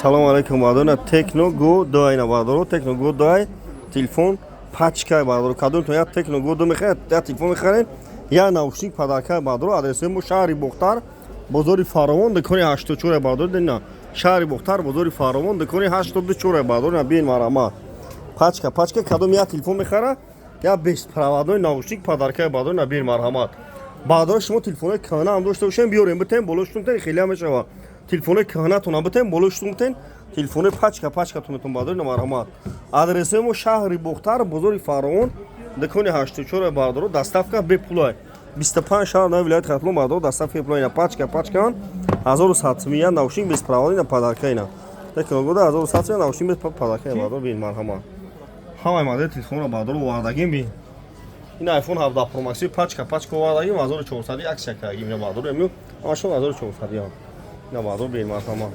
Салому алейкум, бардорина. Tecno Go 2 ина, бардоро. Tecno Go 2 телефон пачка, бардоро. Кадомтон як Tecno Go 2 мехаред, як телефон мехаред, як наушник подарка, бардоро. Адресои мо: шаҳри Бохтар, бозори Фаровон, дукони 84, бардоро. Дина, шаҳри Бохтар, бозори Фаровон, дукони 84, бардоро. Биен, марҳамат. Пачка, пачка, кадом як телефон мехара, як беспроводной наушник подарка, бардоро. Биен, марҳамат, бардоро. Шумо телефонои кӯҳна ҳам дошта бошем, биёрем, битем, боло шутун тен, хеле мешава. Телефонои кӯҳнатона битем, боло шутун битен, телефонои пачка, пачка тунетон, бардоро. Марҳамат, адресои мо: шаҳри Бохтар, бозори Фаровон, дукони 84, бардоро. Доставка бепулай, 25 шаҳр на вилояти Хатлон, бардоро, доставка бепулай. Ина, пачка, пачкаан, 1100 сум, я наушник беспроводной на подарка. Ина, Tecno Go 1100 сум, наушник без подарка, бардоро. Бин, марҳамат, ҳамаи модели телефонро, бардоро, овардагим, бин. Ин iPhone 17 Pro Max пачка, пачка овардагим, 1400 акция кардагим. Ина, бардоро, эмю ҳамашон 1400 ям. Ина, бардоро, бин, марҳамат.